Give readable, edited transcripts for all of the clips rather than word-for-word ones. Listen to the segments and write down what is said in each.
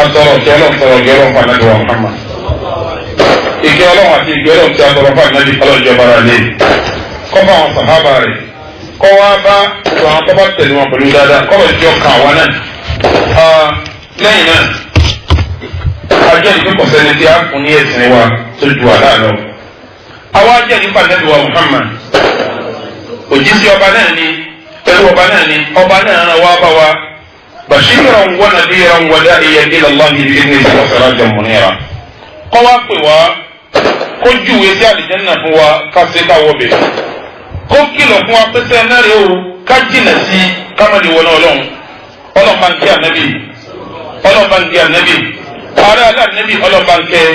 Atọrọ kí Ọlọ́run tọrọ kí Ọlọ́run fún anabi wa Muhammad. Ìkẹ́ Ọlọ́run àti ìkẹ́ Ọlọ́run tí a tọrọ fún anabi Ọlọ́run jọba rẹ lé. Kọ́ bá àwọn sàhábà rẹ̀, kọ́ wá bá gbogbo àwọn tọ́ba tẹ̀lé wọn pẹ̀lú dáadáa, kọ́ bá jọ kàn wá náà. Lẹ́yìn náà, ajẹ́ ìpín kọ̀sẹ́ni tí a fún ní ẹ̀sìn wa tó ju àlá lọ. Àwa ajẹ́ nípa anabi wa Muhammad. Òjíṣẹ́ ọba náà ni, pẹ̀lú ọba náà ni, ọba náà rán wá bá wa. Bashiran wa nadiran wa da'iyan ila Allahi bi-idhnihi wa sirajan munira. Kọ́ wá pè wá, kó júwe sí àlìjẹ́nà fún wa ká ṣe ká wọ bẹ̀. Kó kìlọ̀ fún wa pẹ́sẹ́ náà rè o, ká jìnà sí ká má lè wọná Ọlọ́run. Ọlọ́run bá ń kí ànábì, Ọlọ́run bá ń kí ànábì, ará alẹ́ ànábì Ọlọ́run bá ń kẹ́,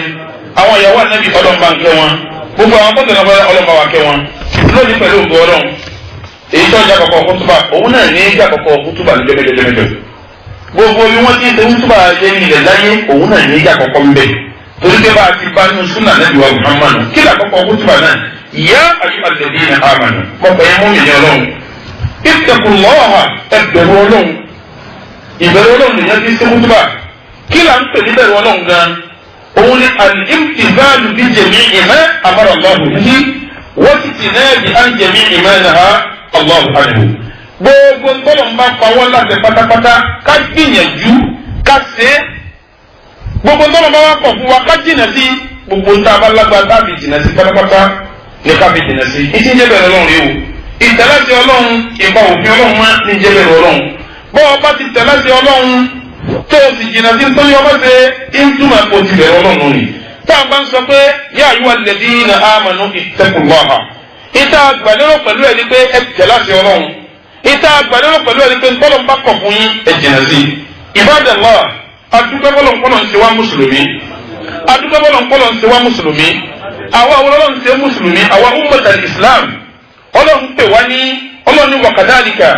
àwọn ìyàwó ànábì Ọlọ́run bá ń kẹ́ wọn, gbogbo àwọn tó tẹ̀lé Ọlọ́run bá wa kẹ́ wọn. Lónìí pẹ̀lú ògo Ọlọ́run, èyí tó ń jà kọ̀kọ̀ kútúbà, òun náà ní jà kọ̀kọ̀ kútúbà ní jẹ́mẹ́jẹ́mẹ́jọ. Gbogbo bí wọ́n ti ń ṣe kútúbà lé ilẹ̀ láyé, òun náà ní ìjà kọ̀kọ́ ń bẹ̀. Torí pé bá a ti bá nínú súnà Nábì wa Muhammadu, kí là kọ́kọ́ kútúbà náà? Yá ayyuhal ladina amanu, mọ̀pẹ́ yẹn mú mi ní Ọlọ́run. Ittaqullaha, ẹ bẹ̀rù Ọlọ́run. Ìbẹ̀rù Ọlọ́run nìyẹn ti ṣe kútúbà. Kí là ń pè ní bẹ̀rù Ọlọ́run gan? Òun ni al-imtithalu bi jami'i ma amara Allahu bihi wa ijtinabi an jami'i ma naha Allahu anhu. Gbogbo ntọ́lọ̀ ń bá pa wọ́n láti pátápátá ká gbìyànjú ká ṣe é. Gbogbo ntọ́lọ̀ ń bá wá pọ̀ fún wa ká jìnà sí. Gbogbo ntá bá lágbára tábì jìnà sí pátápátá ní ká fi jìnà sí. Ìtí ń jẹ́ bẹ̀rẹ̀ Ọlọ́run rí o. Ìtẹ̀láṣẹ Ọlọ́run, ìpa òfin Ọlọ́run má ní jẹ́ bẹ̀rẹ̀ Ọlọ́run. Bọ́ ọ bá ti tẹ̀láṣẹ Ọlọ́run tó o sì jìnà sí nítorí ọba ṣe ń túmọ̀ kó o ti bẹ̀rẹ̀ Ọlọ́run ni. Tá a bá ń sọ pé yá ayyuhal ladina amanu ittaqullaha. Ìta àgbàlérò pẹ̀lú ẹ̀ ni pé ẹ tẹ̀láṣẹ Ọlọ́run. Ìta àgbàlérò pẹ̀lú ẹni pé ntọ́lọ̀ ń bá kọ̀ fún yín ẹ jìnà sí i. Ibadallah, adúgbò bọ́lọ̀ ńkọ́lọ̀ ń ṣe wá mùsùlùmí. Adúgbò bọ́lọ̀ ńkọ́lọ̀ ń ṣe wá mùsùlùmí. Àwa ọlọ́run ṣe mùsùlùmí, àwa ummatal Islam. Ọlọ́run pè wá ní Ọlọ́run ní wa kadhalika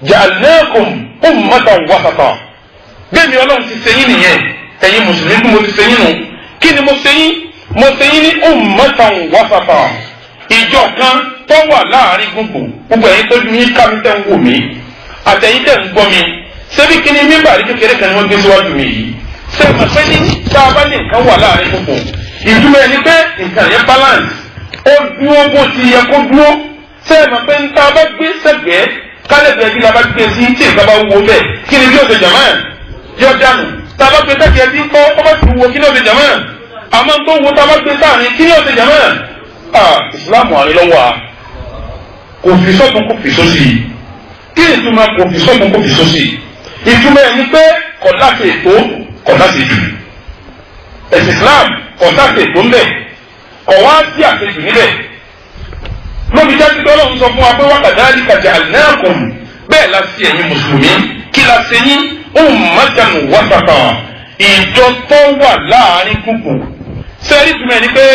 ja'alnakum ummatan wasata. Bẹ́ẹ̀ni Ọlọ́run ti ṣe yín nìyẹn, ẹ̀yin mùsùlùmí bí mo ti ṣe yín nù. Kí ni mo ṣe yín? Mo ṣe yín ní ummatan wasata. Ìjọ kan tó wà láàrin gbogbo gbogbo ẹ̀yin tójú yín ká mi tẹ́ ń wò mí àtẹ̀yin tẹ́ ń gbọ́ mi, ṣebí kí ni mímbàrí kékeré kan ni wọ́n gbé síwájú mi yìí? Ṣé mo ṣe ní tá a bá ní nǹkan wà láàrin gbogbo, ìtumọ̀ ẹni pé nǹkan yẹn balance, ó dúró bó ti yẹ kó dúró. Ṣé mo pé tá a bá gbé sẹ́gbẹ̀ẹ́ kálẹ̀bẹ̀ẹ́ bí la bá gbé sí tí nǹkan bá wúwo bẹ́ẹ̀, kí ni bí ó ṣe jàmá yọ dànù? Tá a bá gbé sẹ́gbẹ̀ẹ́ bí kọ́ ọ bá ti wúwo, kí ni ó ṣe jàmá? Àmọ́ tó wúwo tá a bá gbé sáàrin, kí ni ó ṣe jàmá? Ìsìláàmù àrílọ́wọ́ a kò fi sọ́tún kò fi sósì. Kí ni ìtumọ̀ kò fi sọ́tún kò fi sósì? Ìtumọ̀ ẹ̀ ni pé kò láti ètò, kò láti jù. Ẹ̀sìn Islam kò láti ètò ńbẹ̀, kò wá sí àṣejù níbẹ̀. Lóbi jáde tó Ọlọ́run sọ fún wa pé wa kadhalika ja'alnakum, bẹ́ẹ̀ la ṣe ẹ̀yin mùsùlùmí, kí la ṣe yín? Ummatan wasata, ìjọ tó wà láàrin gbùngbùn. Sẹ́ẹ̀rì ìtumọ̀ ẹ̀ ni pé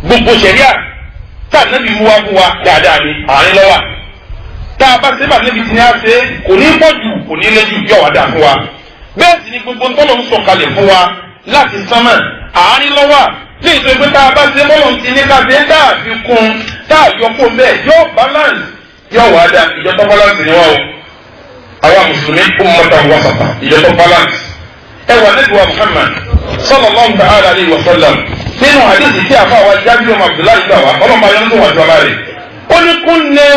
gbogbo sẹ̀ríà tá ànábì mú wá fún wa dáadáa ni àárín lọ́wọ́. Tá a bá sẹ́bà níbi tí ní a ṣe kò ní pọ̀ jù, kò ní lé jù, yóò wá dáa fún wa. Bẹ́ẹ̀ sì ni gbogbo ntọ́lọ̀ ń sọ̀kalẹ̀ fún wa láti sánmà àárín lọ́wọ́. Ní ìtò ìpín tá a bá ṣe bọ́lọ̀ ti ní ká ṣe tá a fi kún tá a yọ kó bẹ́ẹ̀ yóò balance, yóò wá dáa. Ìjọ tó balance ni wá o. Àwa mùsùlùmí ummatan wasata, ìjọ tó balance. Ẹ wà níbi wa Muhammad sallallahu ta'ala alayhi wa sallam nínú hadithi tí a fa wa Jábìrì ọmọ Abdullahi gbà wá, ọlọ́mọ ayọ́ tó wà jọba rẹ̀. Ó ní kunna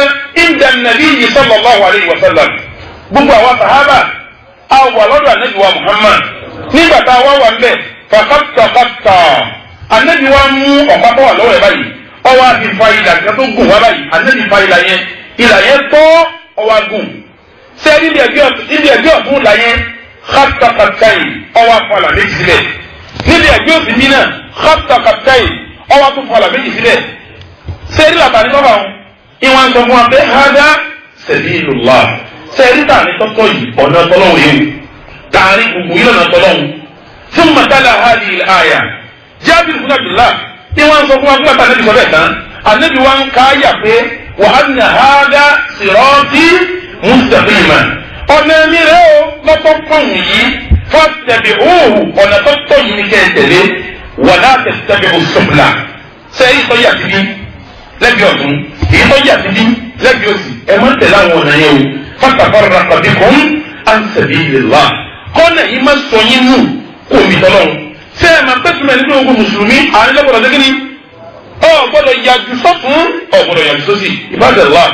inda nabiyyi sallallahu alayhi wa sallam. Gbogbo àwa sàhábà a wà lọ́dọ̀ ànábì wa Muhammad. Nígbà tá a wá wà mbẹ́ fàkàtàkàtà, ànábì wa mú ọ̀pá tó wà lọ́wọ́ ẹ̀ báyìí, ó wá fi fa ìlà kan tó gùn wá báyìí. Ànábì fa ìlà yẹn, ìlà yẹn tọ́ ó wá gùn. Sẹ́ẹ̀rì ibi ẹ̀gbẹ́ ọ̀tún ìlà yẹn kàtàkàtàyì, ó wá fa ìlà méjì sílẹ̀. Níbi ẹ̀gbẹ́ òsì mí náà kàtàkàtàyì, ọwọ́ tó fọlá méjì sílẹ̀. Sẹ́ẹ̀rì làtà ní bàbá wọn ìwọ̀n sọ fún wa pé hada sabilullah. Sẹ́ẹ̀rì tà ní tọ́tọ́ yìí ọ̀nà tọ́lọ́hún yìí tààrí gbogbo yìí lọ́nà tọ́lọ́hún. Thumma tala hadhihi al-aya. Jábìrì fún Abdullah ìwọ̀n sọ fún wa fún àtàlẹ́ níbi sọ bẹ́ẹ̀ tán, ànábì wa ń ká yà pé wa anna hada sirati mustaqima, ọ̀nà mi rẹ̀ o lọ́tọ́ pọ̀n yìí, fattabi'uhu, ọ̀nà tọ́tọ́ yìí ni kẹ́ ẹ tẹ̀lé, wala tattabi'u subula. Sẹ́yìn tó yà síbí lẹ́bi ọ̀tún, èyí tó yà síbí lẹ́bi òsì, ẹ má tẹ̀lé àwọn ọ̀nà yẹn o. Fatafarraqa bikum an sabilillah. Kọ́nà yìí má sọ yín nù kó omi tọ́lọ́run. Ṣé ẹ máa pẹ́tù mẹ́rin nínú ogun mùsùlùmí àárín lọ́gbọ̀dọ̀ ṣé kíni? Ọ gbọ́dọ̀ yàjú sọ́tún, ọ gbọ́dọ̀ yàjú sósì. Ibadallah,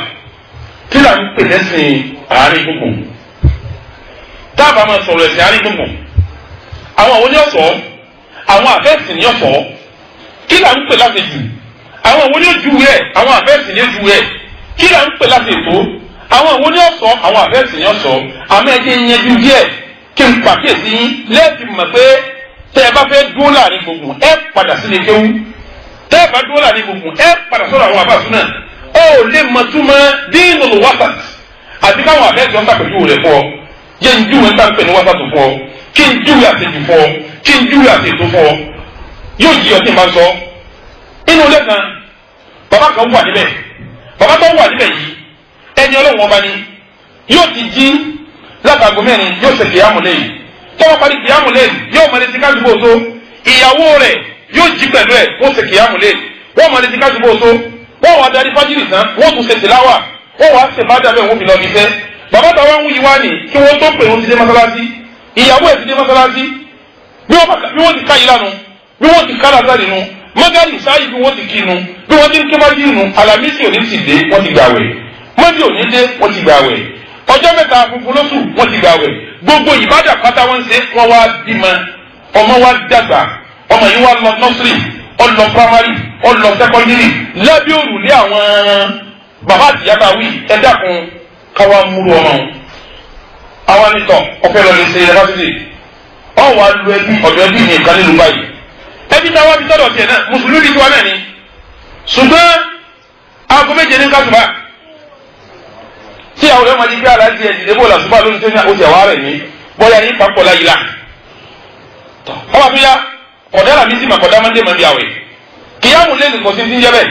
kí là ń pè lẹ́sìn àárín gbùngbùn? Táàbà máa sọ̀rọ̀ ẹ̀sìn àárín gbùngbùn, àwọn àwọn ní ọ̀sọ̀, àwọn àfẹ́sìn ní ọ̀sọ̀. Kí là ń pè láti jù? Àwọn àwọn ní ojú rẹ̀, àwọn àfẹ́sìn ní ojú rẹ̀. Kí là ń pè láti ètò? Àwọn àwọn ní ọ̀sọ̀, àwọn àfẹ́sìn ní ọ̀sọ̀. Àmọ́ ẹ jẹ́ yanjú díẹ̀ kí n pàkíyèsí yín lẹ́ẹ̀fì mọ̀ pé tẹ́ ẹ bá fẹ́ dúró láàrin gbùngbùn ẹ padà sílé kéwú. Tẹ́ ẹ bá dúró láàrin gbùngbùn ẹ padà sọ̀rọ̀ àwọn àbáṣú náà. Ó lè mọ̀ túmọ̀ dínul wasat àti káwọn àfẹ́sìn ọ̀sà pẹ̀lú rẹ̀ fún ọ. Yẹ ń júwe tá ń pè ní wasat fún ọ, kí n júwe àtẹjù fún ọ, kí n júwe àtẹjù fún ọ. Yóò yí ọtí máa ń sọ. Inú ilé kan, bàbá kan wà níbẹ̀. Bàbá tó wà níbẹ̀ yìí, ẹni Ọlọ́run ọba ni. Yóò ti jí látago mẹ́rin, yóò ṣe kìyàmù lẹ́yìn. Tọ́wọ́ parí kìyàmù lẹ́yìn, yóò máa retí kájúbò tó. Ìyàwó rẹ̀ yóò jí pẹ̀lú ẹ̀, wọ́n ṣe kìyàmù lẹ́yìn. Wọ́n máa retí kájúbò tó. Wọ́n wá darí fájìrì tán, wọ́n tún ṣe tìláwà. Wọ́n wá ṣe bá dàbẹ̀ wọ́n fi lọ bí iṣẹ́. Bàbá táwa ń wuyi wá ní kí wọ́n tó pè wọ́n ti dé mọ́sálásí. Ìyàwó ẹ̀ ti dé mọ́sálásí. Bí wọ́n ti ká yìí lánàá, bí wọ́n ti ká lásán nínú mọ́gàlì sáyì, bí wọ́n ti kí nu, bí wọ́n ti ń kéwájú nu. Alamisi òní ti dé, wọ́n ti gbàwẹ̀. Mọ́ndé òní dé, wọ́n ti gbàwẹ̀. Ọjọ́ mẹ́ta funfun lóṣù, wọ́n ti gbàwẹ̀. Gbogbo ìbádà pátá wọ́n ń ṣe. Wọ́n wá bímọ, ọmọ wa dàgbà, ọmọ yìí wá lọ nọ́sírì, ó lọ primary, ó lọ secondary lábẹ́ òrùlé àwọn bàbá àtìyá bá wí. Ẹ dákun, káwá múru ọmọ wọn. Àwọn nìtọ̀ ọ̀fẹ́ lọ lè ṣe yunifásitì, ọ̀ wá lu ẹbí ọ̀dọ̀ ẹbí mi kan nílùú báyìí. Ẹbí táwa bí tọ́dọ̀ tiẹ̀ náà, mùsùlùmí bí tiwa náà ni, ṣùgbọ́n aago 7 ní kásùbà tí àwọn ọ̀rẹ́ máa di gbé aláàjì ẹ̀ dìde bóòlù àṣùbà lónìí tó ní oṣù ẹ̀wà rẹ̀ ní bọ́yá ní papọ̀ láyìí la. Ọba tó yá kọ̀dá làmí sì mà kọ̀dá máa ń dé màá bí àwẹ̀ kìyàmù lẹ́nu kò sí ti ń jẹ́ bẹ́ẹ̀.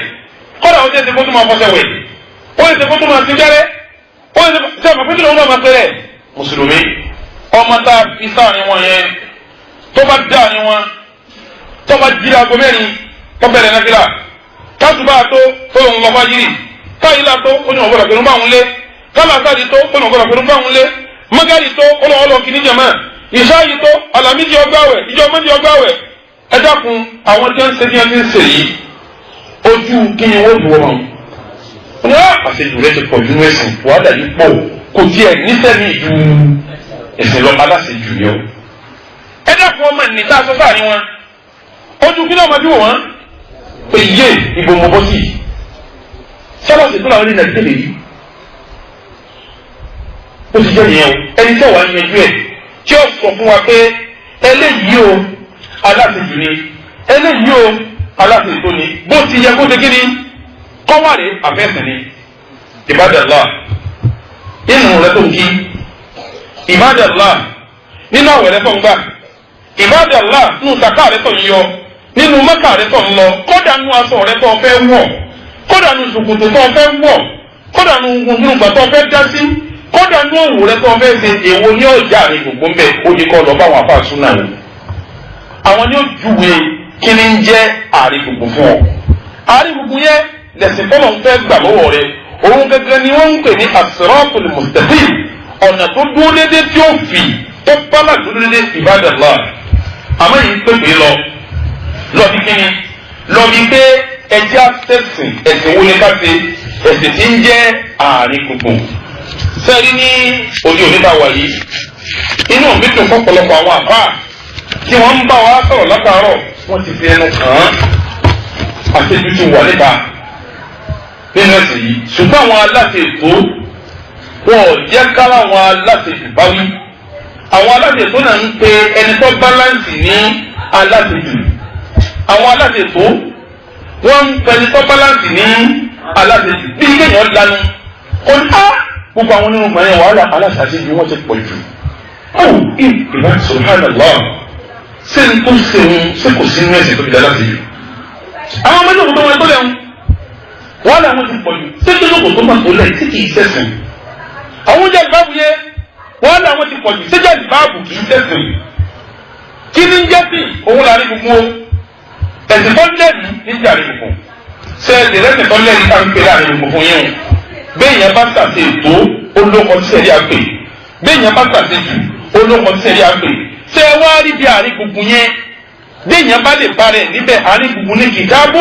Kọ́dà ó tẹ̀sí kó tó máa fọṣẹ wẹ̀, ó tẹ̀sí kó tó máa ti jẹ́rẹ́, ó tẹ̀sí àmọ́ pété lòun náà máa pẹ́rẹ́ mùsùlùmí. Ọmọ tá a fi sáà ni wọn yẹn tó bá dá ni wọn tọ́ba jí aago 4 tó bẹ̀rẹ̀ nàfìlà kásùbà tó tó ń lọ fájìrì káyìlá tó ó ní ọ̀gbọ́dọ̀ pẹ̀lú báwọn lé kálásàdì tó ó ní ọ̀gbọ́dọ̀ pẹ̀lú báwọn lé mọ́gàlì tó ó lọ́wọ́ lọ kìíní jẹ̀mọ́ ìṣáyì tó alámídìí ọgbàwẹ̀ ìjọ mọ́dìí ọgbàwẹ̀. Ẹ dákun, àwọn tí wọ́n ń ṣe bí wọ́n ti ń ṣe yìí, ojú kí ni wọ́n dùn wọn. Wọ́n ní àṣejù rẹ ti pọ̀ jù ẹ̀sìn, wàhálà yìí pọ̀, kò tiẹ̀ níṣẹ́ ní ìju ẹ̀sìn lọ, aláṣejù yọ. Ẹ dákun, ọmọ ní tá a sọ sáà ní wọn, ojú kí náà máa bí wọ́n pé yé ìbò mọ̀ bọ́ sí i sábàsì tó làwọn ènìyàn tẹ̀lé yìí. Ó ti jẹ́ nìyẹn o. Ẹni tí wàá yanjú ẹ̀ tí ó sọ fún wa pé eléyìí o aláṣejù ni, eléyìí o aláṣejù ni, bó ti yẹ kó ṣe kí ni kọ́wárì àfẹ́sìn ni. Ibadallah, nínú rẹ tó ń kí, ibadallah, nínú àwẹ̀ rẹ tó ń gbà, ibadallah, nínú sàká rẹ tó ń yọ, nínú mọ́kà rẹ tó ń lọ, kódà nínú aṣọ rẹ tó fẹ́ wọ̀, kódà nínú ṣòkòtò tó fẹ́ wọ̀, kódà nínú gbùngbùn tó fẹ́ dá sí, kódà nínú òwò rẹ tó fẹ́ ṣe, èwo ní ọjà rẹ gbogbo ń bẹ? Ó yẹ kó lọ bá àwọn afáàsù náà wò. Àwọn ní ó júwe kí ni ń jẹ́ àárín gbùngbùn fún ọ. Àárín gbùngbùn yẹn lẹ̀sìn tọ́lọ̀ ń fẹ́ gbà lọ́wọ́ rẹ. Òun gẹ́gẹ́ ni wọ́n ń pè ní as-siratul mustaqim, ọ̀nà tó dúró déédéé tí ó fi tó bá dúró déédéé. Ibadallah, àmọ́ yìí pépè lọ lọ́bi kíni lọ́bi pé ẹjẹ́ àtẹ̀sìn. Ẹ̀sìn wo ni ká ṣe? Ẹ̀sìn tí ń jẹ́ àárín gbùngbùn. Sẹ́ẹ̀rí ní òde òní tá a wà yìí, inú mi dùn fọ́pọ̀lọpọ̀ àwọn àfáà tí wọ́n ń bá wa sọ̀rọ̀ látàárọ̀, wọ́n ti fi ẹnu kàn án. Àṣejù ti wà níta nínú ẹ̀sìn yìí, ṣùgbọ́n àwọn aláṣẹ ètò wọn ò jẹ́ kára àwọn aláṣejù bá wí. Àwọn aláṣẹ ètò náà ń pe ẹni tó balance ní aláṣejù. Àwọn aláṣẹ ètò wọ́n ń pe ẹni tó balance ní aláṣejù. Bí kéèyàn lanu kò ní á gbogbo àwọn onírúurú yẹn, wàhálà aláṣàṣejù wọn ti pọ̀ jù. Ọ̀ ìbá subhanallah, ṣé n tó ṣe ń ṣe kò sí inú ẹ̀sìn tó fi dá láti yù? Àwọn ọmọdé òkú tó wọn tó lẹ́hún, wàhálà wọn ti pọ̀ jù. Ṣé tó lóko tó máa tó lẹ̀ tí kì í ṣẹ̀sìn? Àwọn oúnjẹ ìbáàbù yẹ, wàhálà wọn ti pọ̀ jù. Ṣé jáde ìbáàbù kì í ṣẹ̀sìn? Kí ni ń jẹ́ sí òun láàrin gbogbo ẹ̀sìn tó lẹ́nu ní jàre gbogbo? Ṣé ẹ̀sìn rẹ̀ tó lẹ́nu tá ń pè láàrin gbogbo fún yín o? Bẹ́ẹ̀ yẹn bá ṣàṣe ètò olóko tí sẹ́rí àpè, bẹ́ẹ̀ yẹn bá ṣàṣe jù Olóko tí sẹ́yìn àgbè ṣé ẹ wá rí bí àárín gbùngbùn yẹn déèyàn bá lè bá rẹ̀ níbẹ̀ àárín gbùngbùn ní kìtàbù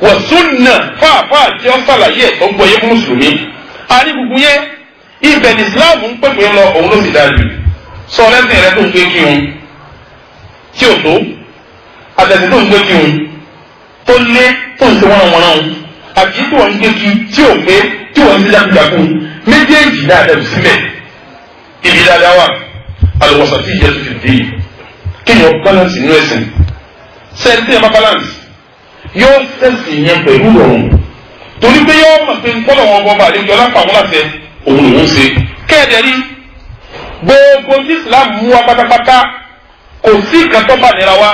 wa sunna fáfáà tí ó ṣàlàyé ẹ̀ tó gbọ́ yé mùsùlùmí àárín gbùngbùn yẹn ibẹ̀ ní Islam ń pèpè lọ òun ló sì dáa jù. Sọ lẹ́sìn rẹ tó ń gbé kírun tí ò tó àtẹ̀sìn tó ń gbé kírun tó lé tó ń ṣe wọ́nranwọ́nran àti tí wọ́n ń gbé kí tí ò pé tí wọ́n ń ṣe jákujáku méjèèjì dáadáa ò síbẹ̀. Ibi dáadáa wà al-wasatiyyatu fi ddin kéèyàn balance nínú ẹ̀sìn. Sẹ́ni tí yẹn bá balance yóò sẹ́sìn yẹn pẹ̀lú rọrùn torí pé yóò mọ̀ pé nkọ́lọ̀ wọn gbọ́ bá àlejò ọlọ́pàá wọn láti òun lòún ṣe. Kẹ́ẹ̀dẹ̀ rí gbogbo tí Islam mú wa pátápátá kò sí nǹkan tó bá nira wa.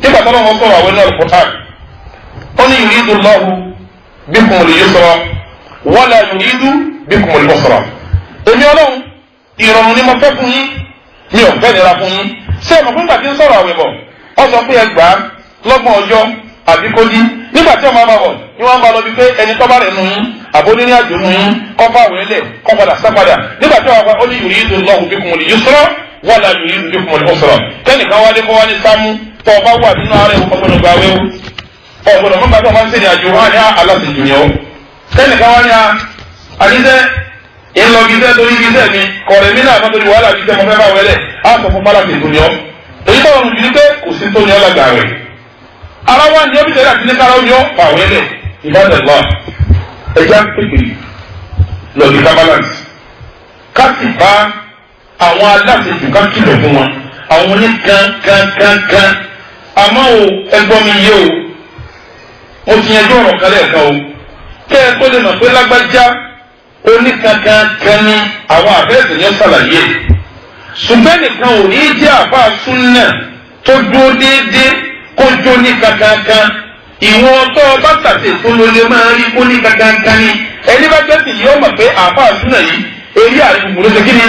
Nígbà tó lọ́wọ́ sọ̀rọ̀ àwọn ẹ̀rọ Al-Qur'an ó ní yuridu Allahu bikumul yusra wala yuridu bikumul usra. Èmi Ọlọ́run ìrọ̀rùn ni mo fẹ́ fún yín, mi ò fẹ́ nira fún yín. Ṣé ẹ mọ̀ fún gbàtí ń sọ̀rọ̀ àwẹ̀ bọ̀ ọ sọ pé ẹgbàá lọ́gbọ̀n ọjọ́ àbí kó dí. Nígbà tí ọmọ bá bọ̀ ni wọ́n bá lọ bí pé ẹni tọ́ bá rẹ̀ nù yín àbó ní àjò nù yín kọ́ fà wẹ́lẹ̀ kọ́ padà sá padà. Nígbà tí wọ́n bá ó ní yuridu Allahu bikumul yusra wala yuridu bikumul usra. Kẹ́nìkan wálé kó wálé sámú tọ́ ọba wà nínú ara ẹ̀ ọgbọ́dọ̀ gba wẹ́wò ọgbọ́dọ̀ mọ́gbà tó máa ń sèdè àjò wọn ní aláṣejù yẹn o. Kẹ́nìkan wá ní àdísẹ́ ìlọgísẹ́ torí gísẹ́ mi kọ̀rẹ́ mi náà torí wàhálà gísẹ́ mo fẹ́ bá wẹ́lẹ̀ á sọ fún pálásẹ̀ tó ní ọ. Èyí tó rọrùn jù ní pé kò sí tó ní ọ lágbàá rẹ̀. Ara wa ní ọ́fíìsì àti ní kára ó ní ọ fà wẹ́lẹ̀. Ìbádàlá ẹja ń pèpè lọ́ọ̀dì ká balance ká sì bá àwọn aláṣejù ká kìlọ̀ fún wọn àwọn oní kan kan kan kan. Àmọ́ o ẹgbọ́n mi yé o, mo ti yanjú ọ̀rọ̀ kan lẹ́ẹ̀kan o. Kẹ́ ẹ tó lè mọ̀ pé lágbájá oníkankankan ní àwọn àfẹ́sẹ̀ yẹn ṣàlàyé. Ṣùgbọ́n nìkan ò ní jẹ́ àfa súnà tó dúró déédéé kó jó ní kankankan. Ìwọ̀n tó o bá tàṣe tó ló lè máa rí kó ní kankankan ní. Ẹni bá jẹ́ tìyí ó mọ̀ pé àfa súnà yìí eré àríwú ló ṣe kí ni?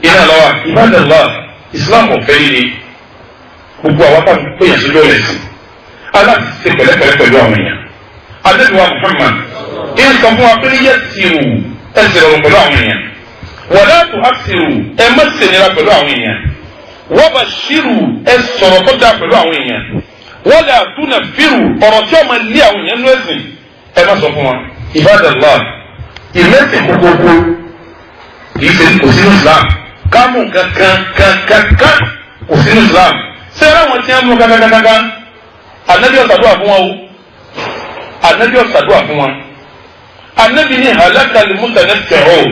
Iná lọ́wọ́ Ibadallah Islam ọ̀fẹ́ yìí ni gbogbo àwọn táwọn péyàn sójú ọ̀rẹ́ sí aláti ṣe pẹ̀lẹ́pẹ̀lẹ́ pẹ̀lú àwọn èèyàn. Adébíwá Muhammad ń sọ fún wa pé yẹ tìrù ẹ sì rọrùn pẹ̀lú àwọn èèyàn. Wala tu'assiru ẹ má ṣe nira pẹ̀lú àwọn èèyàn. Wa bashiru ẹ sọ̀rọ̀ tó dáa pẹ̀lú àwọn èèyàn. Wala tunaffiru ọ̀rọ̀ tí ó máa lé àwọn èèyàn nú ẹ̀sìn ẹ má sọ fún wa. Ibadallah ìmẹ̀sìn kókókó kì í ṣe kò sínú Islam kámú kankan kankan kò sínú Islam. Sẹ́yìn àwọn tí wọ́n mú kankankankan anabi ọ̀sàdúrà fún wọn o, anabi ọ̀sàdúrà fún wọn. Anabi ní halakal mutanatti'un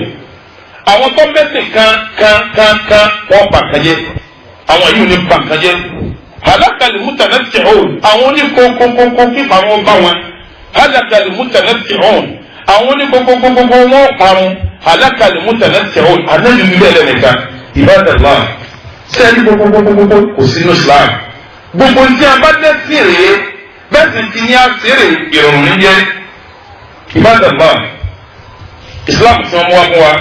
àwọn tó bẹ́sẹ̀ kan kan kan kan wọ́n bà kan jẹ́, àwọn yìí ò ní bà kan jẹ́. Halakal mutanatti'un àwọn oníkókókókó fífa wọn bá wọn. Halakal mutanatti'un àwọn oníkókókókó wọn parun. Halakal mutanatti'un anabi ń bẹ̀rẹ̀ nìkan. Ibadallah sẹ́ni kókókókókó kò sínú Islam. Gbogbo ní a bá dẹ́sìn rèé bẹ́ẹ̀ sì ti ní àṣírí ìrọ̀rùn ní jẹ́. Ibadallah Islam tí wọ́n mú wá fún wa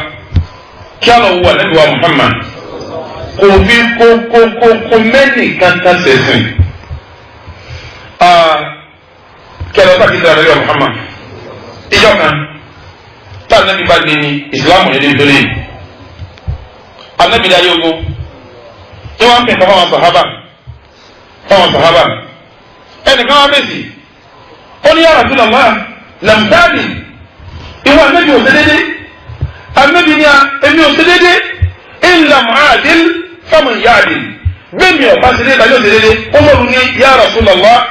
kí á lọ wọ Ànábì wa Muhammad kò fi kókókókó mẹ́nì kankan sẹ̀sìn. Kí á lọ sáà kí sẹ́yìn Ànábì wa Muhammad ìjọ kan tá Ànábì bá lé ní Islam ní nítorí Ànábì dá yóò tí wọ́n ń pè fáwọn sàhábà fáwọn sàhábà ẹnìkan wá fèsì ó ní ya Rasulullah lamtani ìwọ anabi ò ṣe déédé anabi ní a èmi ò ṣe déédé in lam a'dil faman ya'dil bẹ́ẹ̀ mi ò bá ṣe déédé tàbí ò ṣe déédé Umaru ní ya Rasulullah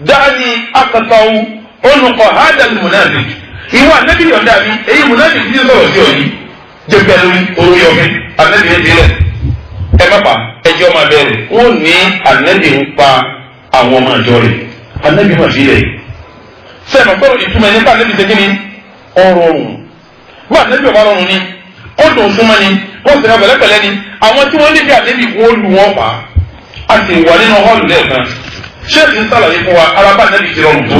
da'ni aqta'u unuqa hadha al-munafiq ìwọ anabi yọ̀ǹda mi èyí munafiq ti sọ̀rọ̀ sí òyìn jẹ́ bẹ́ẹ̀ lórí orí ọ̀fẹ́ anabi yẹn ti rẹ̀ ẹ má pa ẹjọ́ máa bẹ̀rẹ̀ wọ́n ní anabi ń pa àwọn ọmọ àjọ rẹ̀ anabi máa fi rẹ̀ sẹ́ẹ̀mọ̀ pé ìtumọ̀ ẹni ká anabi ṣe kí ni ọ̀rọ̀ ọ̀rùn wọ́n anabi ọ̀bá rọrùn ni ó dùn súnmọ́ ni wọ́n sì rẹ pẹ̀lẹ́pẹ̀lẹ́ ni àwọn tí wọ́n lè fi anabi wọ́n lu wọn pa á sì wà nínú họ́ọ̀lù lẹ́ẹ̀kan ṣéèkì ń sàlàyé fún wa araba anabi ti rọrùn tó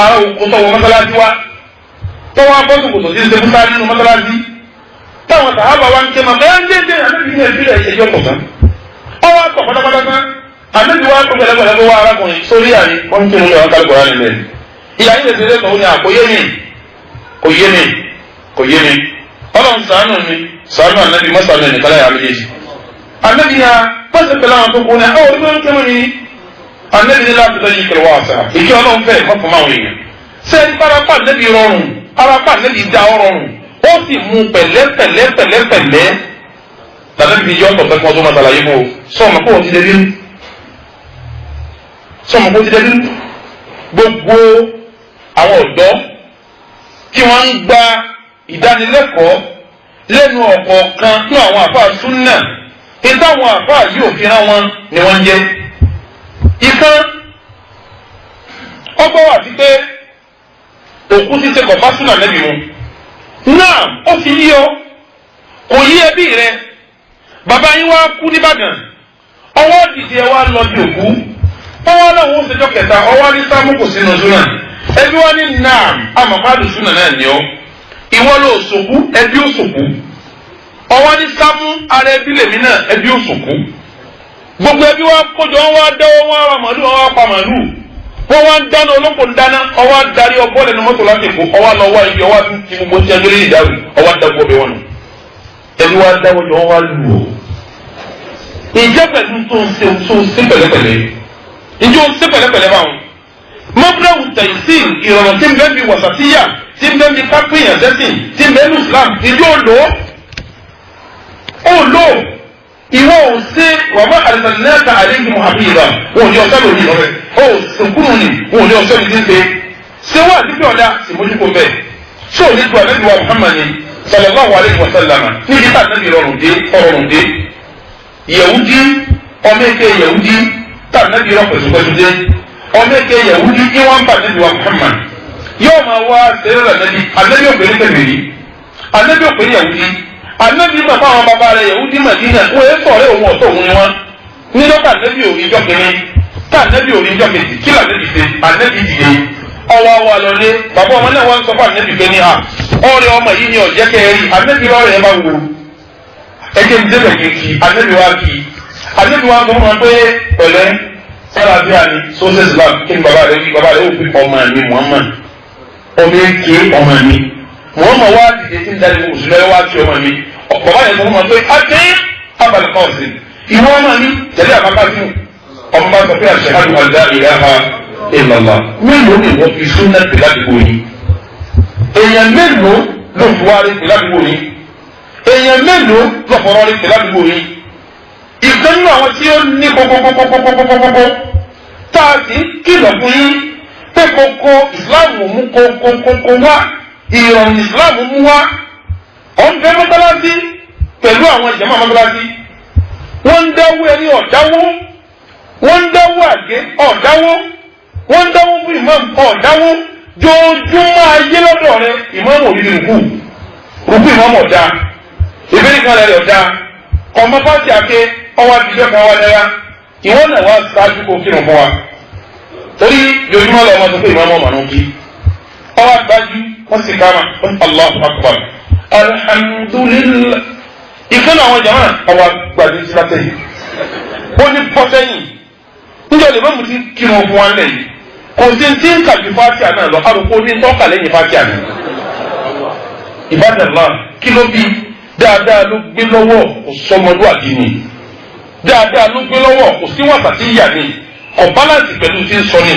ara òkú tọwọ́ mọ́sálásí wa tọwọ́ abọ́sùkòtò sí ṣe fúnta nínú mọ́sálásí táwọn sàhábà wa ń ké ma bẹ́ẹ̀ ń dé dé anabi ní ẹbí rẹ̀ ẹjọ́ pọ̀ tán ọwọ́ àtọ̀ pátápátá tán anabi wa kó pẹ̀lẹ́pẹ̀lẹ́ kó wá arákùnrin sórí àní wọ́n ń kírun ní ọ̀hún kálukú rẹ̀ nílẹ̀ ìyá yìí lè ṣe lẹ́kọ̀ọ́ ní àkóyé mi kò yé mi kò yé mi ọlọ́run ṣàánú mi Sànú anabi masa mi nìkan láyà méjèèjì. Anabi ya pàṣẹ pẹ̀lú àwọn tó kún ní ẹ orí bẹ́ẹ̀ kẹ́mọ́ ni anabi ní láti lọ yí kẹlẹ́ wá sá ìkẹ́ Ọlọ́run fẹ́ mọ́ fún àwọn èèyàn. Sẹ́ni parapa anabi rọrùn arapa anabi da ọ rọrùn ó sì mú pẹ̀lẹ́pẹ̀lẹ́ pẹ̀lẹ́pẹ̀lẹ́ tàbí fi yọ ọ̀tọ̀ fẹ́ kí wọ́n tó máa ṣàlàyé fún o. Sọ̀mọ́ kó o ti dẹ́bí sọ̀mọ́ kó o ti dẹ́bí. Gbogbo àwọn ọ̀dọ́ tí wọ́n ń gba ìdánilẹ́kọ̀ọ́ lẹ́nu ọ̀kọ̀ọ̀kan ní àwọn àfáà súnà ìtàwọn àfáà yìí ò fi rán wọn ni wọ́n ń jẹ́. Ìkan ọgbọ́n wà sí pé òkú ṣíṣe kọ̀ bá súnà lẹ́bi mu. Náà ó ti yí ọ, kò yí ẹbí rẹ. Bàbá yín wá kú nìbàdàn, ọwọ́ dìde ẹ wá lọ bí òkú. Ọwọ́ náà wọ́n ṣèjọ́ kẹta, ọwọ́ ní sámú kò sínú súnà. Ẹbí wá ní naam, àmọ̀pá súnà náà ni ọ. Ìwọ ló sòkú, ẹbí ó sòkú. Ọwọ́ ní sámú ara ẹbí lèmi náà, ẹbí ó sòkú. Gbogbo ẹbí wa kójọ, wọn wá dáwọ́, wọn ra màlúù, wọn wá pa màlúù. Wọ́n wá ń dáná, olóko ń dáná, ọwọ́ darí ọbọ̀ lẹ́nu mọ́tò láti kó, ọwọ́ lọ wá ibi, ọwọ́ ti gbogbo ti ẹgbẹ́ lè dàrú, ọwọ́ dàgbọ́ bẹ wọn nù. Ẹbí wa dáwọ́ jọ, wọn wá lù ọ́. Ìjẹ́ pẹ̀lú tó ń ṣe tó ń ṣe pẹ̀lẹ́pẹ̀lẹ́. Ìjọ ń ṣe pẹ̀lẹ́pẹ̀lẹ́ báwọn. Mọ́búláwù tẹ̀sí ìrọ̀rùn tí ń bẹ́ẹ̀ bí wàsàtíyà tí ń bẹ́ẹ̀ bí kápẹ́yàn sẹ́sìn tí ń bẹ́ẹ̀ ní Islam ìjọ lò ó lò ìwọ ò ṣe wàmọ́ àlùfáàlùfáà àlejò muhammed wọn ò ní ọ̀sẹ̀ lórí ọ̀rẹ́ ó sìnkúrú ni wọn ò ní ọ̀sẹ̀ ní ti ṣe ṣé wà níbi ọ̀dà sì mójúkó bẹ́ẹ̀ ṣé ò ní tu àlejò wa Muhammad ni sallallahu alayhi wa sallam níbi tá ànábì rọrùn dé ọrọrùn dé Yahudi ọmọ èké Yahudi tá ànábì rọ pẹ̀sùpẹ̀sù dé ọmọ èké Yahudi ní wọn bá ànábì wa Muhammad yóò máa wá sẹ́rẹ̀ ànábì ànábì òpèrè kẹfìrí ànábì òpèrè Yahudi ànábì mọ̀ fáwọn bàbá rẹ̀ Yahudi Madina wọ́n yẹ sọ̀rọ̀ òun ọ̀tọ̀ òun ni wọ́n nínú ká ànábì òní ìjọ kìíní ká ànábì òní ìjọ kejì kí lànábì ṣe ànábì dìde ọwọ́ wa lọlé bàbá ọmọ náà wọ́n sọ fún ànábì pé ní à ọ̀rẹ́ ọmọ yìí ni ọ̀jẹ́ kẹrì ànábì ọ̀rẹ́ ẹ bá wò ẹjẹ ń débẹ̀ kí kí ànábì wa kí ànábì wa sọ fún wọn pé pẹ̀lẹ́ sára bí a ní sọ́sẹ̀ Islam kí ni bàbá rẹ̀ wí bàbá rẹ̀ ó fi ọmọ mi Muhammad ọmọ èké ọmọ mi Muhammad wá dìde tí ń darí òṣèlú wá sí ọmọ mi bàbá yẹn sọ fún wọn pé adé abalẹ̀ kọ́ọ̀sì ìwọ ọmọ mi tẹ̀lé àbábá fún ọmọ bá sọ pé ashhadu an la ilaha illallah mélòó ni wọ́n fi súnà pè ládùúgbò yìí èèyàn mélòó ló fi wá rí pè ládùúgbò yìí èèyàn mélòó ló fọ̀rọ̀ rí pè ládùúgbò yìí ìkan nínú àwọn tí ó ní kókókókókókókókó tá a sì ń kìlọ̀ fún yín pé kókó ìsìláàmù mú kókókókó wá ìrọ̀rùn ìsìláàmù mú wá ọ̀nbẹ mọ́tálásí pẹ̀lú àwọn ìjàmá mọ́tálásí wọ́n ń dáwó ẹni ọ̀dáwó wọ́n ń dáwó àgé ọ̀dáwó wọ́n ń dáwó fún ìmáàmù ọ̀dáwó jojúmọ́ ayé lọ́dọ̀ rẹ ìmáàmù òbí rùkú rùkú ìmáàmù ọ̀dá ìbéèrè kan rẹ̀ ọ̀dá ọmọ pàṣẹ àké ọwọ́ àtijọ́ kan wá náírà ìwọ náà wá ṣáájú kó kírun fún wa torí jojúmọ́ lọ́mọ tó pé ìmáàmù ọ̀mọ̀nù kí ọwọ́ àgbájú wọ́n sì káma Allahu akbar alhamdulillah ìkànnì àwọn jama ọwọ́ àgbàdo ti látẹ̀yìn ó ní pọ́sẹ́yìn níjọ́ lè mọ̀mú ti kírun fún wa lẹ́yìn kò sí ti ń kàbí fatia náà lọ àròkọ ní tọ́ka lẹ́yìn fatia ni. Ìbádàlá kí ló bí dáadáa ló gbé lọ́wọ́ kò sọmọlúwàbí ni dáadáa ló gbé lọ́wọ́ kò sí wàtàtí ìyà ni kò báláǹsì pẹ̀lú ti ń sọ ni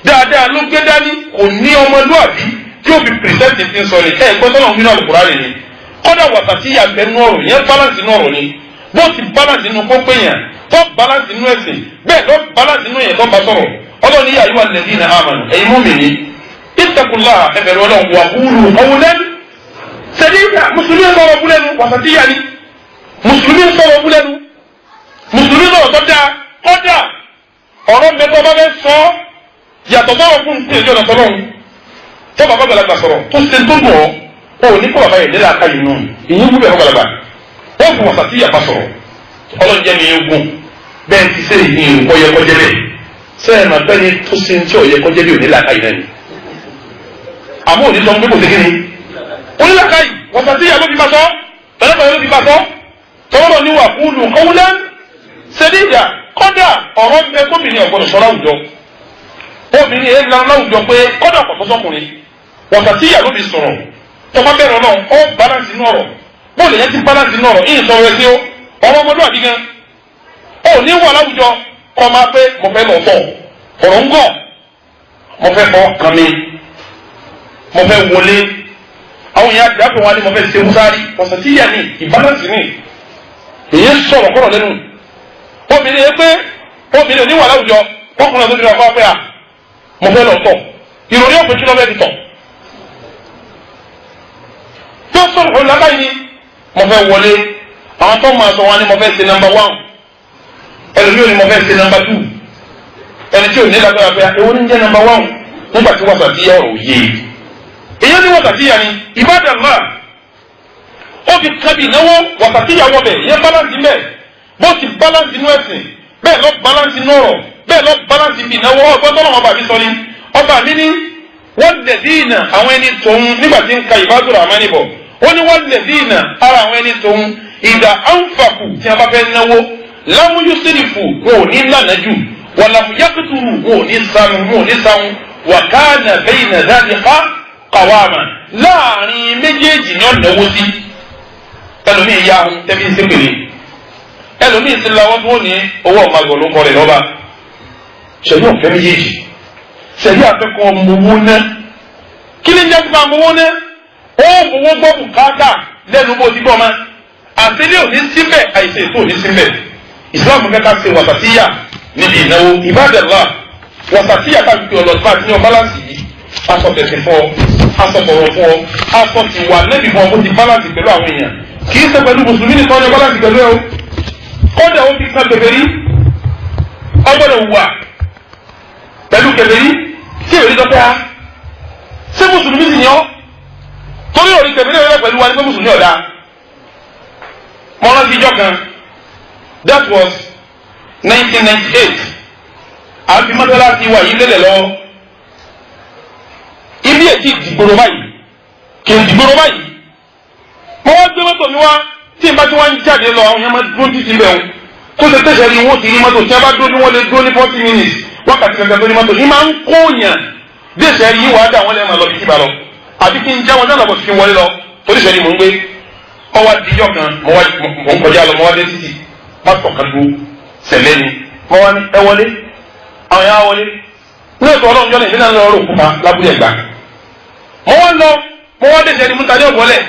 dáadáa ló gbé dání kò ní ọmọlúwàbí tí ó fi pìrìsẹ́ǹtì ti ń sọ ni ẹ gbọ́dọ̀ náà nínú Al-Kùránì ni kọ́dà wàtàtí ìyà bẹ́ẹ̀ nú ọ̀rọ̀ yẹn báláǹsì nú ọ̀rọ̀ ni bó ti báláǹsì nú kó péyàn tó báláǹsì nú ẹ̀sìn bẹ́ẹ̀ ló báláǹsì nú yẹn tó bá sọ̀rọ̀ ọlọ́run yíyá yíwá lẹ́dínà àmàlù ẹ̀yin mùmínì ittaqullaha ẹ̀bẹ̀rẹ̀ ọlọ́run wà qulu qawlan sadida mùsùlùmí sọ̀rọ̀ búlẹ́nu wàsàtìyà ni mùsùlùmí sọ̀rọ̀ búlẹ́nu mùsùlùmí sọ̀rọ̀ tó dáa kọ́dà ọ̀rọ̀ mẹ́tọ́ bá fẹ́ sọ yàtọ̀ sọ̀rọ̀ fún ìjọ náà sọ̀rọ̀ tó bàbá gbàlagbà sọ̀rọ̀ tó ṣe tó dùn ọ́ ò ní kó bàbá yẹn nílẹ̀ aka yìí nù ìyín wúlò ẹ̀fọ́ gbàlagbà ó fún wàsàtìyà bá sọ̀rọ̀ ọlọ́run jẹ́ mi ogun bẹ́ẹ̀ ti ṣe ìyìn kọ́yẹ́kọ́jẹ́ bẹ́ẹ̀ sẹ́yìn máa bẹ́ni tó ṣe tí ọ̀yẹ́ kọjá bí òní làákàyè náà ni àmọ́ òní sọ pé kò sí kíni òní làákàyè wọ́sàtí ìyá ló fi bá sọ pẹ̀lẹ́pẹ̀lẹ́ ló fi bá sọ tọ́wọ́rọ̀ ní wà kúlù qawlan sadida kọ́dà ọ̀rọ̀ ń bẹ gómìnà ọ̀gbọ́dọ̀ sọ láwùjọ obìnrin yẹn lọ láwùjọ pé kọ́dà kò tó sọkùnrin wọ́sàtí ìyá ló fi sọ̀rọ̀ tọ́ba bẹ̀rẹ̀ náà ó balance inú ọ̀rọ̀ Bóòlù yẹn ti balance náà ìyìn sọ̀rọ̀ ẹsẹ̀ o, ọ̀rọ̀ ọmọlúwàbí gan. Ó ní wà láwùjọ kọ́ máa pé mo fẹ́ lọ tọ̀, ọ̀rọ̀ ń gọ̀, mo fẹ́ fọ kàn mi, mo fẹ́ wọlé. Àwọn èèyàn àti àpè wọn ni mo fẹ́ ṣe wúsárì, ọ̀sẹ̀ tí yà ní ìbalance ní. Èyí sọ̀rọ̀ kọ̀rọ̀ lẹ́nu. Obìnrin yẹn pé obìnrin ò ní wà láwùjọ, ọkùnrin àti obìnrin ọkọ pé à mo fẹ́ lọ tọ̀, ìròyìn òpin kí ló fẹ́ fi tọ̀. Tó sọ̀rọ̀ kọ̀rọ̀ lábáyé ni mo fẹ́ wọlé. Àwọn tó máa sọ wọn ni mo fẹ́ ṣe number 1, ẹlòmíì ni mo fẹ́ ṣe number 2. Ẹni tí ò ní lágbára pé ewu ní jẹ́ number 1 nígbà tí wàsà tí yà ọ̀rọ̀ yé. Èyí ni wàsà tí yà ni Ibadallah. Ó fi kábì náwó wàsà tí yà wọ bẹ̀ yẹn balance mẹ́. Bó ti balance inú ẹ̀sìn bẹ́ẹ̀ lọ balance inú ọ̀rọ̀ bẹ́ẹ̀ lọ balance ibi ìnáwó. Ọgbọ́n tọ́lọ́ ọba mi sọ ni ọba mi ní wọ́n lẹ̀ dínà àwọn ẹni tòun nígbà tí ń ka ìbádùn àmánì bọ̀. Ó ní wọ́n lẹ̀ dínà ara àwọn ẹni tòun ìdá ànfàkù tí a bá fẹ́ náwó lámú yusrifu wọn ò ní lànà jù, wàlàmù yakuturu wọn ò ní sanu wọn ò ní sanwó, wàkánà bayna dhalika qawama láàrin méjèèjì ní ọ̀nàwó sí. Ẹlòmíì ya ahun tẹ́bí ń sépèrè, ẹlòmíì ti lawọ́ tí wọ́n ní owó ọ̀màgò ló kọ́ rẹ̀ lọ́ba. Sẹ̀rí ọ̀fẹ́ méjèèjì, sẹ̀rí àfẹ́kọ̀ mowó ná. Kí ni jẹ́ fún amowó ná? Ó fowó gbọ́ bùkátà lẹ́nu bó ti gbọ́ ma. Àtẹlẹ́ òní síbẹ̀, àìsè ètò òní síbẹ̀. Ìsìláàmù fẹ́ ká ṣe wàsàtíyà níbi ìnáwó. Ibadallah, wàsàtíyà ká fi ọlọ́tún àti ní ọ bálánsì yìí. Aṣọ tẹ̀sí fún ọ, aṣọ bọ̀rọ̀ fún ọ, aṣọ ti wà lẹ́bi fún ọ bó ti bálánsì pẹ̀lú àwọn èèyàn. Kì í ṣe pẹ̀lú mùsùlùmí nìkan ní bálánsì pẹ̀lú ẹ o. Kọ́dà ó fi kan kèfèrí, ọgbọ́dọ̀ wà pẹ̀lú kèfèrí tí èrè dọ́pẹ́ á. Ṣé mùsùlùmí sì ni ọ́? Torí òrí kèfèrí rẹ̀ pẹ̀lú wa ní pé mùsùlùmí ọ̀dà. Mo rántí ijọ́ kan, that was 1998, àfi mọ́tálásí wa yìí lélẹ̀ lọ́wọ́. Ibi ètí ìdìgbòrò báyìí, kì í dìgbòrò báyìí. Mo wá gbé mọ́tò mi wá, tí n bá tí wọ́n ń jáde lọ, àwọn yẹn máa dúró títí bẹ̀ wọ́n. Tó ṣe tẹ̀sẹ̀ ni wọ́n ti rí mọ́tò, tí wọ́n bá dúró ní wọ́n lè dúró ní 40 minutes, wákàtí kankan tó ní mọ́tò, ní máa ń kó yàn. Bí ẹsẹ̀ rí wàá dà wọ́n lẹ́ẹ̀ máa lọ bí kíba lọ. Àbí kí n já wọn dáná bọ̀ sí kí n wọlé lọ, torí ìṣẹ́ ni mò ń gbé. Ọwọ́ adijọ́ kan, mo ń kọjá lọ, mo wá dé títì, pásítọ̀ kan dúró, sẹ̀lẹ̀ ni. Mo wá ní ẹ wọlé, àwọn yẹn á wọlé. Ní ètò ọlọ́run jọ́nà ìdílé náà lọ́rọ̀ òkúta lábúlé ẹ̀gbá. Mo wá lọ, mo wá dé sẹ́ni mú ta ní ọ̀bọ̀lẹ̀,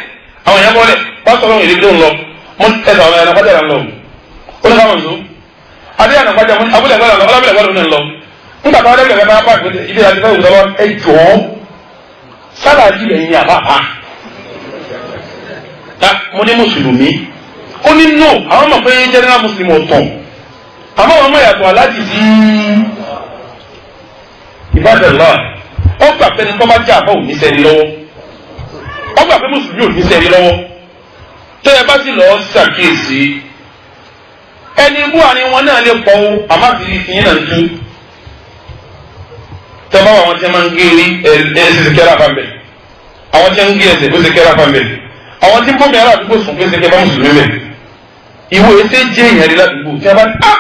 àwọn yẹn bọ́lẹ̀, pásítọ̀ ọlọ́run ìdílé ń lọ. Mo ẹsẹ̀ àwọn ẹ̀rọ pàjára ń lọ. Ó ní káwọn sọ. Adé àná pàjá mo ní abúlé ẹ̀gbá lọ, ọlábìlẹ̀ ẹ̀gbá ló ń lọ. Nígbà tó adébìlẹ̀ ẹ̀gbá bá pàṣẹ ibi àti fẹ́ wùdọ́ lọ, ẹ jọ̀ọ́ sálàjì lẹ́yìn àbábá. Mo ní mùsùlùmí. Ó ní no, àwọn mọ̀ pé general muslim ọ̀tọ̀. Àmọ́ àwọn ọmọ ìyàtọ̀ aláàjì sí Ibadallah. Ó gbà pé ní tó bá jẹ́ àbá ò ní sẹ́ni lọ́wọ́. Ó gbà pé mùsùlùmí ò ní sẹ́ni lọ́wọ́. Tẹ́ ẹ bá sì lọ ṣàkíyèsí, ẹni ibú àárín wọn náà lè pọ̀ o, àmọ́ àti ìyẹn náà ń tú. Tẹ́ bá wà wọn tí wọ́n máa ń gé eré ẹ̀ ṣe kẹ́rẹ́ àfàǹbẹ̀. Àwọn tí wọ́n ń gé ẹsẹ̀ bó ṣe kẹ́rẹ́ àfàǹbẹ̀. Àwọn tí ń bọ́ mi ará àdúgbò sùn pé ṣe kẹ́ bá mùsùlùmí bẹ̀. Ìwé ẹsẹ̀ jẹ́ èèyàn rí ládùúgbò tí a bá á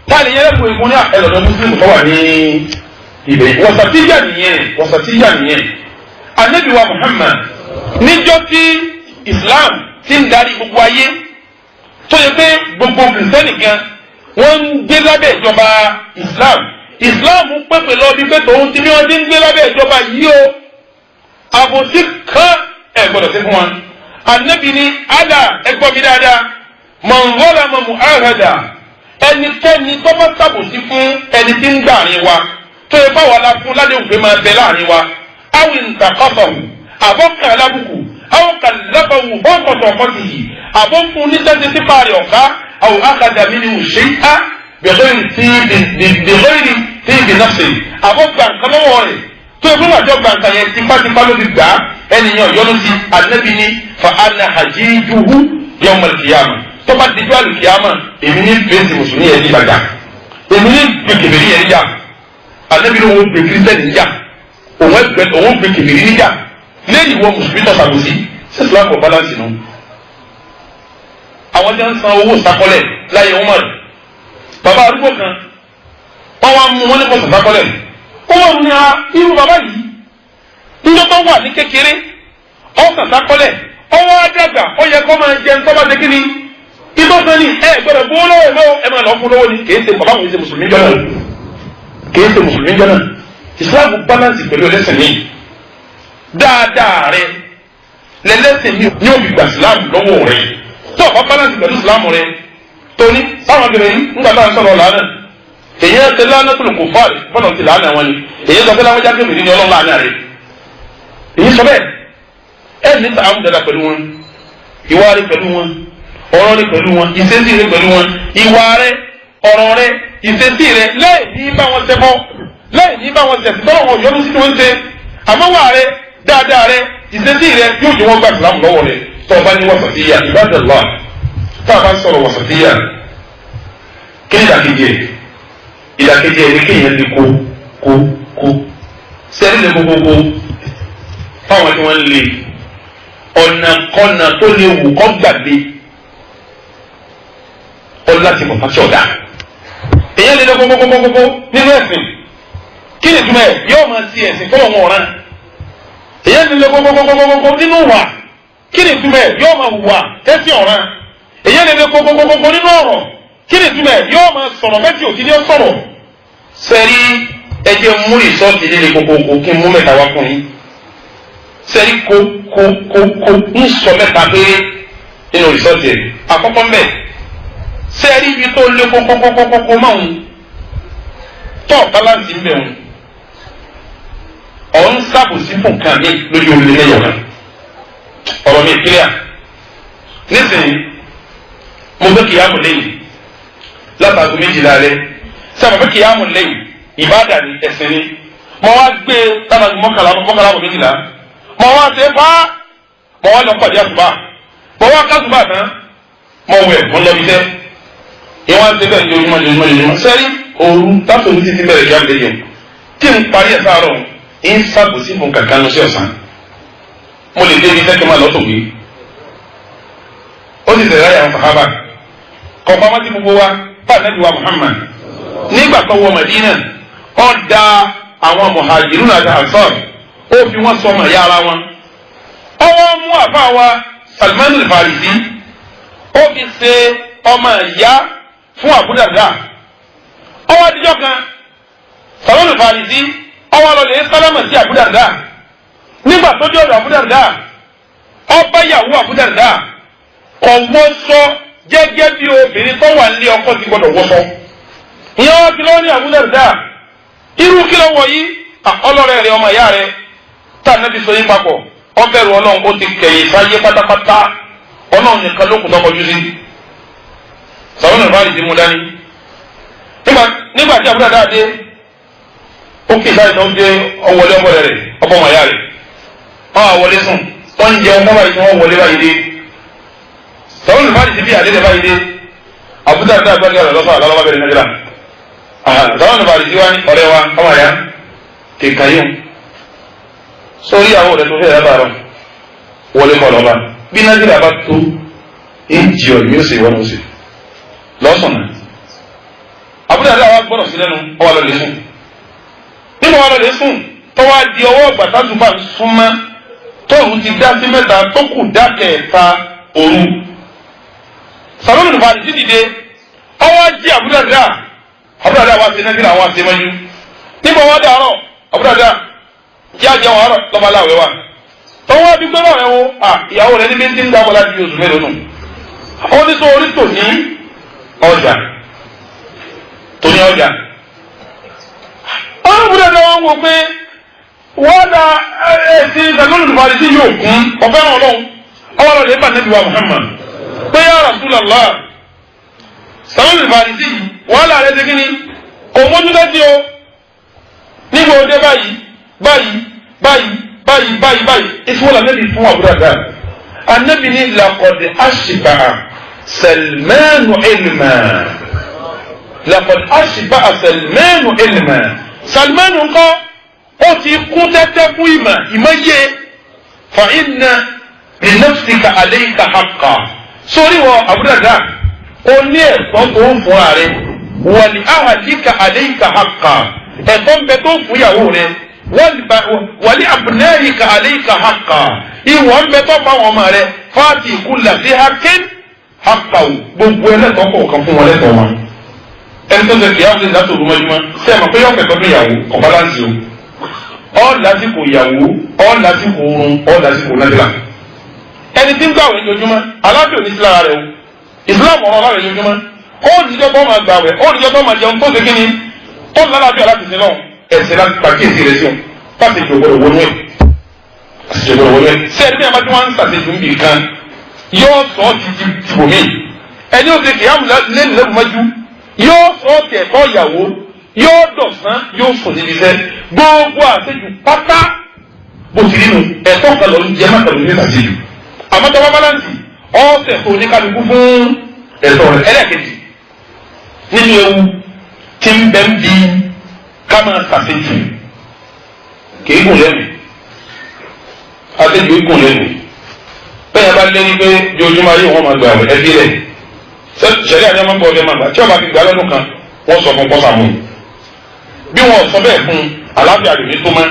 táàlì yẹn lẹ́kọ̀ọ́ ìkún ní ẹlọ́dọ̀ mùsùlùmí tó wà ní ibẹ̀. Wọ̀sàtíyà nìyẹn, wọ̀sàtíyà nìyẹn. Ànábì wa Muhammad níjọ́ tí Islam ti ń darí gbogbo ayé tó yẹ pé gbogbo kìrìsìtẹ́nì kan wọ́n ń gbé lábẹ́ ìjọba Islam. Islam pèpè lọ bí pé tòun ti ní wọ́n ti ń gbé lábẹ́ ìjọba yìí o. Àbòsí kan ẹ̀ gbọ́dọ̀ sí fún wọn. Ànábì ní ala ẹgbọ́ mi dáadáa, man zalama mu'ahada, ẹnikẹ́ni tó bá ṣàbòsí fún ẹni tí ń gbà àárín wa tó yẹ báwa la fún ládéhùn pé máa bẹ láàrin wa, aw intaqasahu, àbọ̀kàn alábùkù, aw kallafahu fawqa taqatihi, àbọ̀ fún ní tẹ́tí sípa rẹ̀ ọ̀ká, aw akhadha minhu shay'an bighayri tibi nafsihi, àbọ̀ gbàǹkan lọ́wọ́ rẹ̀ tó yẹ fún àjọ gbàǹkan yẹn tipátipá ló fi gbà á, ẹnìyàn yọnu sí. Ànábì ní fa ana hajijuhu yawm al-qiyamah, tó bá dijú àlùkìyàmà èmi ní fèsì mùsùlùmí yẹn ní ìbàdàn, èmi ní gbèkèbèrè yẹn níjà. Ànábì ní òun gbè kírísítẹ́nì níjà, òun gbè kèbèrè níjà lẹ́yìn ìwọ mùsùlùmí tó ṣàbòsí. Sí Islam kò balance nù. Àwọn tí wọ́n ń san owó sàkọlẹ̀ láyé Umar, bàbá arúgbó kan wọ́n wá mú wọn ní kọsàn sàkọlẹ̀. Umar ní a irú bàbá yìí níjọ́ tó wà ní kékeré ọ̀sán sàkọlẹ̀ Ọwọ́ àdàgbà ó yẹ kó máa jẹun tó bá ṣe kí ni ìtọ́sán ni ẹ gbọ́dọ̀ gbówó lọ́wọ́ ẹ̀ lọ́wọ́ ẹ máa lọ fún lọ́wọ́ ni. Kì í ṣe bàbá wọn ṣe mùsùlùmí jọ náà, kì í ṣe mùsùlùmí jọ náà. Ìsìláàmù balance pẹ̀lú ẹlẹ́sìn mi dáadáa rẹ lẹ́lẹ́sìn mi ní òbí gba ìsìláàmù lọ́wọ́ rẹ. Tó o bá balance pẹ̀lú ìsìláàmù rẹ tóní sáwọn akẹ́rẹ́ yìí ńgbà tá à ń sọ̀rọ̀ lánàá, èyí ẹ ti lánàá tó lè kó fáàlì bọ́lá ti lánàá wọn ni èyí sọ pé láwọn jákè mìíràn ni ọlọ́run lánàá rẹ. Èyí sọ bẹ́ẹ̀ ẹ ní ta àwọn dada pẹ̀lú wọn, ìwà rẹ pẹ̀lú wọn, ọ̀rọ̀ rẹ pẹ̀lú wọn, ìṣesí rẹ pẹ̀lú wọn, ìwà rẹ, ọ̀rọ̀ rẹ, ìṣesí rẹ, lẹ́yìn ní bá wọn ṣẹbọ, lẹ́yìn ní bá wọn ṣẹ̀sìn tọ́lọ̀ wọn yọnu sí tí wọ́n ń ṣe. Àmọ́ wà rẹ, dáadáa rẹ, ìṣesí rẹ yóò jẹ́ wọ́n gba ìsìlámù lọ́wọ́ rẹ. Tó o bá ní wasatiyya, ibadallah, tá a bá sọ̀rọ̀ wasatiyya, kí ni ìdàkejì ẹ̀? Ìdàkejì ẹ̀ ní kéèyàn lè kó kó kó sẹ́ni lè kó kó kó fáwọn tí wọ́n lè ọ̀nà kọ́nà tó lè wù kọ́ gbàgbé ọláti bọ̀ fásitì ọ̀dà. Èyàn lè lọ kókókókókó nínú ẹ̀sìn. Kí ni ìtumọ̀ ẹ̀? Yóò máa ti ẹ̀sìn tọ́lọ̀ wọn ọ̀ràn. Èyàn lè lọ kókókókókó nínú wà. Kí ni ìtumọ̀ ẹ̀? Yóò máa wà tẹ́sí ọ̀ràn. Èyàn lè lọ kókókókókó nínú ọ̀rọ̀. Kí ni ìtumọ̀ ẹ̀? Yóò máa sọ̀rọ̀ mẹ́tì òkì ní sọ̀rọ̀. Sẹ́rí ẹ jẹ́ mú ìsọ́ọ̀tì líle kókókó kí n mú mẹ́ta wá fún yín. Sẹ́rí kókókókó ń sọ mẹ́ta péré nínú ìsọ́ọ̀tì ẹ̀. Àkọ́kọ́ mbẹ́, sẹ́ẹ̀rí ibi tó lé kókókókókó máa ń tọ́ balance ń bẹ̀ ń ọ̀ ń sábòsí fún nǹkan mi lójú omi lẹ́yìn ọ̀kan. Ọ̀rọ̀ mi clear nísìnyí. Mo fẹ́ kìyàmù lẹ́yìn látàgùn méjìlá rẹ sábà fẹ́ kìyàmù lẹ́yìn ìbádà ni ẹ̀sìn ni. Mo wá gbé látàgùn mọ́kànlá mọ́kànlá bọ̀ méjìlá, mo wá ṣe fá, mo wá lọ pàdé àsùbá, mo wá kásùbá tán, mo wẹ̀, mo lọ bí sẹ́ ìwọ́n ti bẹ́ẹ̀ jojúmọ́ jojúmọ́ jojúmọ́. Sẹ́rí òru tásòrò títí bẹ̀rẹ̀ kí á lè yẹn tí n parí ẹ̀ sáárọ̀ ń sábòsí fún kankan lọ sí ọ̀sán. Mo lè dé ibi sẹ́kẹ̀ máa lọ́tò gbé. Ó sì tẹ̀lé àwọn sàhábà kọ̀ọ̀pá má ti gbogbo wa bá ànábì wa Muhammad nígbà tó wọ Madina, ó da àwọn muhajirun àti ansar, ó fi wọ́n sọmọ ìyá ara wọn. Ó wọ́n mú àfa wa Salman al-Farisi, ó fi ṣe ọmọ ìyá fún Abu Darda. Ọwọ́ adijọ́ kan Salman al-Farisi ọwọ́ lọlẹ̀ sálámà sí Abu Darda. Nígbà tó dé ọ̀dọ̀ Abu Darda, ọba yàwó Abu Darda kò wọ́sọ gẹ́gẹ́ bí obìnrin tó wà nílé ọkọ ti gbọdọ̀ wọ́sọ. Ìyẹn wọ́n ti lọ́wọ́ ní Abu Darda, irú kí ló wọ̀ yìí? Ọlọ́rẹ̀ rẹ̀, ọmọ ìyá rẹ̀ tá ànábi sọ yín papọ̀, ọbẹ̀rù Ọlọ́run, ó ti kẹ̀yìn sáyé pátápátá, Ọlọ́run nìkan ló kù tó kọjú sí. Salman al-Farisi mú dání. Nígbà tí Abu Darda dé, ó kì í sáré tó ń dé ọwọlé ọmọ rẹ̀ ọbọ ọmọ ìyá rẹ̀. Wọ́n á wọlé sùn, wọ́n ń jẹun báyìí tí wọ́n wọlé báyìí dé. Salman al-Farisi bí àdéhùn báyìí dé. Abu Darda gbàgbé rẹ̀ lọ́sọ̀ àlọ́ bẹ̀rẹ̀ nàìjíríà. Salman al-Farisi wá ní ọ̀rẹ́ wa ọmọ ìyá kìkà yìí. Sórí àwọn ọ̀rẹ́ tó fẹ́ yàrá rẹ̀ wọlé kọ́ lọ́ba. Bí nàìjíríà bá tó, ń jì ọ̀ ní ó sì wọ́n ó sì lọ́sùn náà. Abu Darda wa gbọ́dọ̀ sí lẹ́nu, ọwọ́ lọ lè sùn. Nínú wa lọ lè sùn, tó wá di ọwọ́ gbàtàtù bá ń súnmọ́, tóòrùn ti dá sí mẹ́ta tó kù dá kẹta òru. Salman al-Farisi dìde, ọwọ́ jí Abu Darda. Abu Darda wa ṣe nàìjíríà wa ṣe mọ́jú. Nígbà wa dàárọ̀, Abu Darda kí á jẹun àárọ̀ lọ́ba aláwẹ̀ wa. Tọ́wọ́ bí gbọ́dọ̀ rẹ̀ wo, ìyàwó rẹ̀ níbi tí ń dábọ̀ láti oṣù mélòó nù. Ó ní sọ orí tòní ọjà tóní ọjà. Ọlọ́run náà wọ́n wò pé wọ́n da ẹ̀sìn Salman al-Farisi yóò kún ọ̀fẹ́ràn ọlọ́run. Ọwọ́ lọ́dẹ̀ bá nẹ́bí wa Muhammad pé ya Rasulallah, Salman al-Farisi wàhálà rẹ̀ ti kíni kò mójú lẹ́sí o. Nígbà òde báyìí báyìí báyìí báyìí báyìí báyìí ìṣòwò lànàbì fún Abu Darda. Ànábì ní laqad ashba'a Salmanu ilma, laqad ashba'a Salmanu ilma. Salmanu ńkọ́ ó ti kún tẹ́tẹ́ fún ìmọ̀ ìmọ̀ yé. Fa inna li nafsika alayka haqqa. Sórí wọ Abu Darda, ó ní ẹ̀tọ́ tó ń fúnra rẹ̀, wa li ahlika alayka haqqa, ẹ̀tọ́ ń bẹ tó ń fún ìyàwó rẹ̀, wa li abnaika alayka haqqa, ìwọ ń bẹ tó fún àwọn ọmọ rẹ̀. Fáàtì kulla dhi haqqin haqqahu, gbogbo ẹlẹ́tọ̀ọ́ kọ̀ọ̀kan fún wọn lẹ́tọ̀ọ́ wọn. Ẹni tó ṣe kìí láti òru mọ́júmọ́ ṣe é mọ̀ pé yóò fẹ́ tọ́jú ìyàwó kọ̀ báláǹsì o. Ọ́ lásìkò ìyàwó, ọ́ lásìkò oorun, ọ́ lásìkò nàdìlà. Ẹni tí ń gbàwẹ̀ ojoojúmọ́ alábẹ́ òní sí lára rẹ o. Ìsìláàmù ọ̀rọ̀ aláwẹ̀ ojoojúmọ́, ó níjọ́ tó máa gbàwẹ̀, ó níjọ́ tó máa jẹun tó ṣe kí ni tó lálàáfíà láti sin náà ẹ̀sìn láti pàkíyèsí rẹ̀ sí o. Pàṣẹ ìjọba wọnú ẹ̀, ìjọba wọnú ẹ̀. Ṣé ẹni tí a bá tí wọ́n ń ṣàṣejù ń bì kan yóò sọ ọ́ ti tìbò mí. Ẹni ó ti kìyàmù lẹ́nu lẹ́kùnmọ́jú yóò sọ ọ́ tẹ̀ tọ́ ìyàwó, yóò dọ̀sán, yóò sùn níbi iṣẹ́. Gbogbo àṣejù pátá bó ti rí nu ẹ̀tọ́ kan lọ ń jẹ má pẹ̀lú ní ṣàṣejù. Àmọ́ tọ́wọ́ báláǹsì ọ̀sẹ̀ tó oníkálukú fún ẹ̀tọ́ rẹ̀. Ẹlẹ́ẹ̀kejì nínú ewu tí ń bẹ ń bi ká máa ṣàṣejù, kì í gùn lẹ́nu. Àṣejù gùn lẹ́nu. Bẹ́ẹ̀ bá lé ní pé ojoojúmọ́ ayé wọn máa gbà wẹ̀ ẹbí rẹ̀ sẹ́rí àti ọmọ gbọ́dọ̀ máa gbà tí ọba fi gbà lọ́dún kan wọ́n sọ fún pọ́sà mú. Bí wọ́n sọ bẹ́ẹ̀ fún àlàáfíà rẹ̀ ní tó mọ́.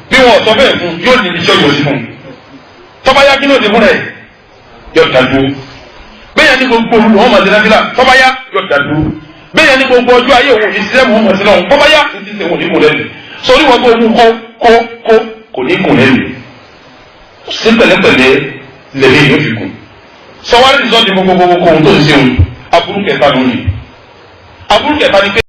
Bí wọ́n sọ bẹ́ẹ̀ fún yóò níbi tí ó yọ sí fún. Tọ́ba yá kí ló dé fún rẹ̀ yóò dàdú. Bẹ́ẹ̀ ni gbogbo olú wọn máa dé náfìlà, tọ́ba yá yóò dàdú. Bẹ́ẹ̀ ni gbogbo ọjọ́ ayé òun ìṣiṣẹ́ mọ̀ ọ́n sí náà, tọ́ba yá ní ti ṣe òun ní kò lẹ́nu. Sórí wọn tó mú kó kó kó kò ní kò lẹ́nu. Sí pẹ̀lẹ́pẹ̀lẹ́ lẹ́mí yóò fi kù. Sọwárí ti sọ́ di gbogbogbò ohun tó ń ṣe òun. Aburú kẹta lónìí. Aburú kẹta ni pé.